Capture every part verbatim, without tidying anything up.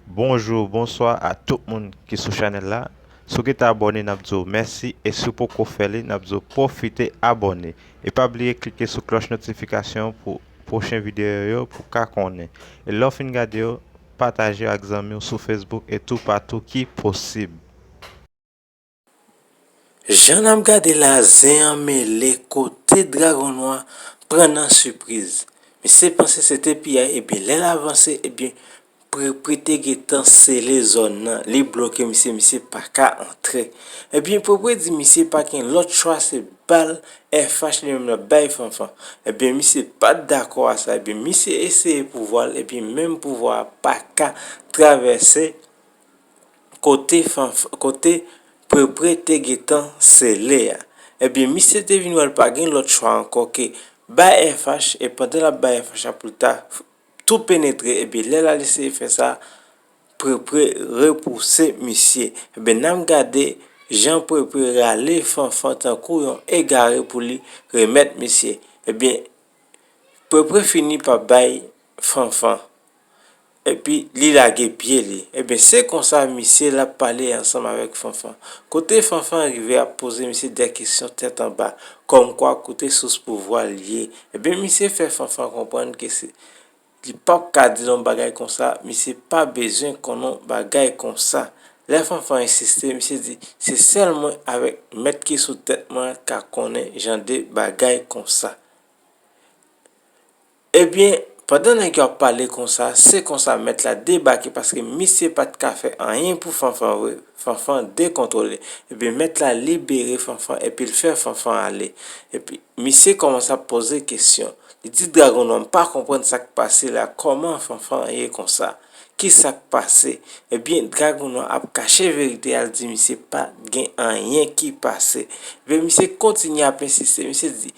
Bonjou, bonswa a tout moun ki sou chanèl la. Si w gentan abòne, n ap di w mèsi, e si w poko fè li, n ap di w pwofite abòne. E pa bliye klike sou klòch notifikasyon pou pwochen videyo yo pou w ka konnen. E lè w fin gade yo, pataje yo ak zanmi w sou Facebook e toupatou ki posib. Jan n ap gade la, zen an mele kote Dragon Nwa pran nan sipriz. Misye panse se te piyay, ebyen lè l avanse, ebyen Prepre te gentan sele zòn nan, li bloke misye, misye pa ka antre. Ebyen Prepre di misye pa gen lòt chwa, se bal F H li menm l ap bay Fanfan. Ebyen misye pa t dakò a sa, ebyen misye eseye pouvwa l, ebyen menm pouvwa a pa ka travèse kote Fanf-, kote Prepre te gentan sele a. Ebyen misye te vin wè l pa gen lòt chwa ankò ke bay F H, e pandan l ap bay F H a pou l ta tou penetre, ebyen lè l al eseye fè sa, Prepre repouse misye. Ebyen n ap gade jan Prepre rale Fanfan tankou yon egare pou li remèt misye. Ebyen Prepre fini pa bay Fanfan. Epi li lage pye li. Ebyen se konsa misye l ap pale ansanm avèk Fanfan. Kote Fanfan rive ap poze misye de kesyon tèt anba, kòmkwa kote sous pouvwa l ye. Ebyen misye fè Fanfan konprann ke se, li p ap ka di l yon bagay konsa, misye pa bezwen konn yon bagay konsa. Lè Fanfan ensiste, misye di, se sèl mwen avèk mèt ki sou tèt mwen an k ka konnen jan de bagay konsa. Ebyen, pandan nèg yo ap pale konsa, se konsa mèt la debake paske misye pa t ka fè anyen pou Fanfan vre. Fanfan dekontwole. Ebyen, mèt la libere Fanfan epi l fè Fanfan ale. Epi, misye kòmanse ap poze kesyon. Li di Dragon Nwa, m pa konprann sa k pase la, kòman Fanfan ye konsa? Ki sa k pase? Ebyen, Dragon Nwa ap kache verite a, l di misye pa t gen anyen ki pase. Ebyen, misye kontinye ap ensiste. Misye di,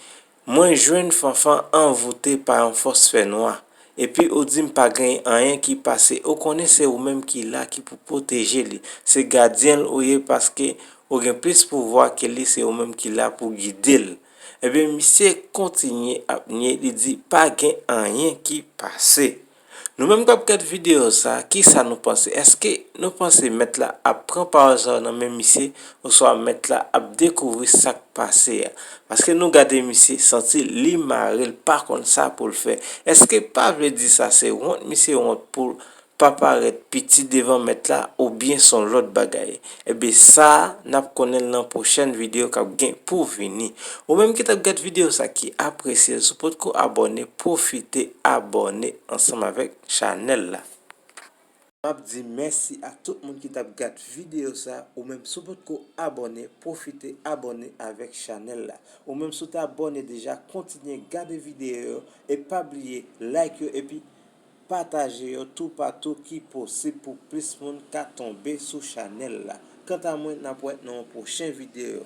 mwen jwenn Fanfan anvoute pa yon fòs fènwa. Epi ou di m pa gen anyen ki pase. Ou konnen se ou menm ki la ki pou pwoteje li. Se gadyen l ou ye paske ou gen plis pouvwa ke li, se ou menm ki la pou gide l. Ebyen, misye kontinye ap nye, li di pa gen anyen ki pase. Nou menm k ap gad videyo sa, kisa nou panse? Èske nou panse mèt la ap pran pawòl sa yo nan men misye, oswa mèt la ap dekouvri sa k pase a? Paske nou gade misye, santi li mare, l pa konn sa pou l fè. Èske pa vle di sa se wont misye wont pou l pa parèt piti devan mèt la, oubyen s on lòt bagay? Ebyen sa a, n ap konnen l nan pwochèn videyo k ap gen pou vini. Ou menm ki t ap gad videyo sa ki apresye l, si w potko abòne, pwofite abòne ansanm avèk chanèl la. M ap di mèsi a tout moun ki t ap gad videyo sa. Ou menm si w potko abòne, pwofite abòne avèk chanèl la. Ou menm si w te abòne deja, kontinye gade videyo yo e pa bliye like yo epi pataje yo toupatou ki posib pou plis moun ka tonbe sou chanèl la. Kanta mwen, n ap wè nan yon pwochen videyo.